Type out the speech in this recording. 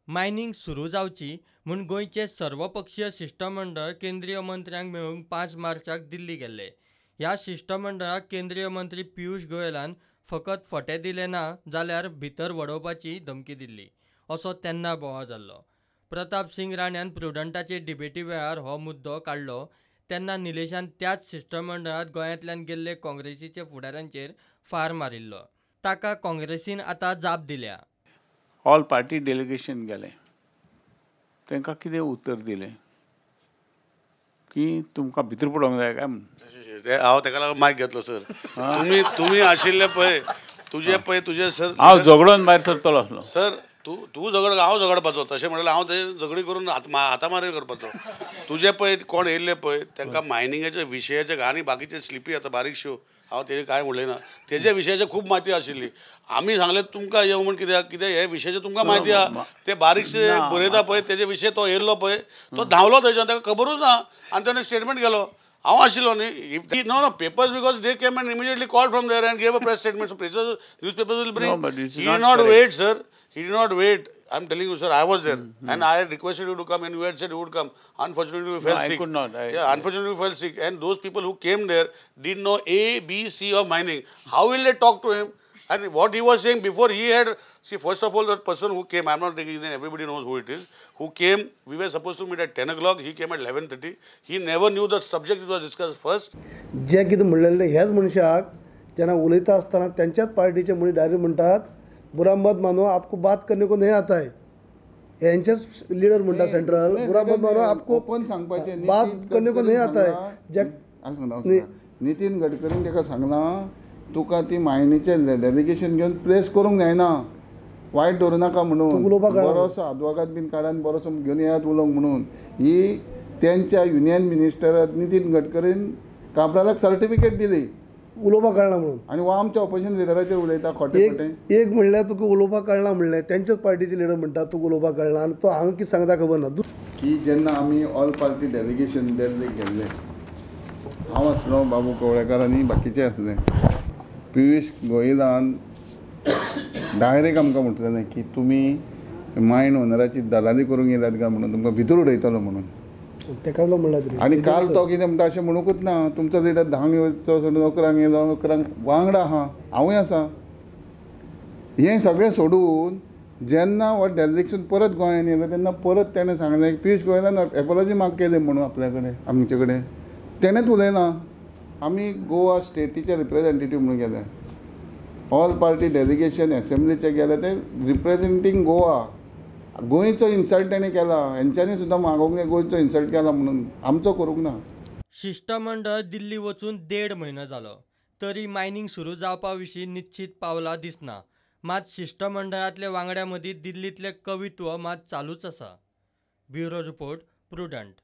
Mining सुरू जावची म्हूण गोंयचे सर्वपक्षीय शिश्टमंडळ केंद्रीय मंत्र्यांक मेळूंक 5 मार्चाक दिल्ली गेल्ले. ह्या शिश्टमंडळाक केंद्रीय मंत्री पियूष गोयलान फकत फटे दिले ना जाल्यार भितर वडोवपाची धमकी दिल्ली असो तेन्ना बोवाळ जाल्लो. प्रताप सिंग राण्यान प्रुडंटाचे डिबेटी वेळार हो मुद्दो काडलो तेन्ना निलेशान त्याच शिश्टमंडळांत गोंयांतल्यान गेल्ले काँग्रेसीचे फुडाऱ्यांचेर फार मारिल्लो. ताका काँग्रेसीन आतां जाप दिल्या. ऑल पार्टी डेलिगेशन गेलें, तांकां कितें उतर दिलें की तुमकां भितर पडोवंक जाय काय म्हूण? हांव ताका लागून मायक घेतलो सर. तुमी तुमी आशिल्ले पळय तुजे पळय तुजे सर, हांव झगडोन भायर सरतलो आसलो सर. तूं तूं झगड, हांव झगडपाचो तशें म्हणल्यार हांव ते झगडी करून हातामारी करपाचो. तुजे पळय कोण येयल्ले पळय तांकां मायनिंगाच्या विशयाचे आनी बाकीचे स्लिपी आतां बारीकश्यो, हांव तेजे कांय उलयना, तेजे विशयाचे खूब म्हायती आशिल्ली. आमी सांगलें तुमकां येवं म्हूण, कित्याक कित्याक हे विशयाचे तुमकां म्हायती आहा. ते बारीकशे बरयता पळय तेजे विशय, तो येयल्लो पळय तो धांवलो थंयच्यान, ताका खबरूच ना आनी ताणें स्टेटमेंट केलो. हांव आशिल्लो न्ही, if no no papers because they came and immediately call from there and gave a press statement. So press newspapers will bring. He did not wait sir, he did not wait. I am telling you sir, I was there and I had requested you to come and you had said you would come. Unfortunately you fell sick. I could not. Yeah, unfortunately you fell sick and those people who came there didn't know A, B, C of mining. How will they talk to him? And what he was saying before he had, see, first of all, that person who came, I'm not taking his name, everybody knows who it is, who came, we were supposed to meet at 10 o'clock, he came at 11:30. He never knew the subject was discussed first. जे कितें म्हणलेलें ह्याच मनशाक जेन्ना उलयता आसतना त्यांच्याच पार्टीचे मनीस direct म्हणटात, बुरा मत मानो आपको बात करने को नहीं आता है. यांच्याच लिडर म्हणटा सेंट्रल, बुरा मत मानो आपको ओपन सांगपाचें, बात करने को नहीं आता है. नितीन गडकरीन ताका सांगलां तुका ती मायनीचें डेलिगेशन घेवन प्लेस करूंक जायना, वायट दवरूं नाका म्हणून, बरोसो आदवोगाद बीन काडान बरोसो घेवन येयात उलोवंक म्हणून. ही तेंच्या युनियन मिनिस्टर नितीन गडकरीन काब्रालाक सर्टिफिकेट दिली उलोवपाक कळना म्हणून, आनी हो आमच्या ऑपोजिशन लिडराचेर उलयता खोटें खोटें. एक म्हणल्यार तुका उलोवपाक कळना म्हणलें, तेंच्याच पार्टीचे लिडर म्हणटा तुका उलोवपाक कळना आनी तो हांगा कितें सांगता खबर ना. की जेन्ना आमी ऑल पार्टी डेलिगेशन दिल्लीक गेल्ले, हांव आसलो, बाबू कवळेकार आनी बाकीचे आसले, पियूष गोयलान डायरेक्ट आमकां म्हटलें की तुमी मायन ओनराची दलाली करूंक येयल्यात काय म्हणून, तुमकां भितर उडयतलो म्हणून. आनी काल तो कितें म्हणटा अशें म्हणूंकूच ना, तुमचो लिडर 10 येवचो सोडून 11 येयलो, 11 वांगडा आहा, हांवूय आसा. हें सगळें सोडून जेन्ना हो डेलिगेशन परत गोंयान येयलो तेन्ना परत तेणें सांगलें पियूष गोयलान एपोलॉजी माग केली म्हणून आपल्या कडेन, आमचे कडेन तेणेंच उलयलां. आमी गोवा स्टेटीचे रिप्रेजेंटेटीव म्हणून गेले, ऑल पार्टी डेलिगेशन एसेंब्लीचे गेले, ते रिप्रेजेंटींग गोवा. गोंयचो इन्सल्ट ताणें केला, हेंच्यांनी सुद्दां मागोवंक जाय गोंयचो इन्सल्ट केला म्हणून, आमचो करूंक ना. शिश्टमंडळ दिल्ली वचून 1.5 म्हयनो जालो तरी मायनिंग सुरू जावपा विशीं निश्चीत पावलां दिसना. मात शिश्टमंडळांतल्या वांगड्यां मदीं दिल्लींतलें कवित्व मात चालूच आसा. Bureau report, Prudent.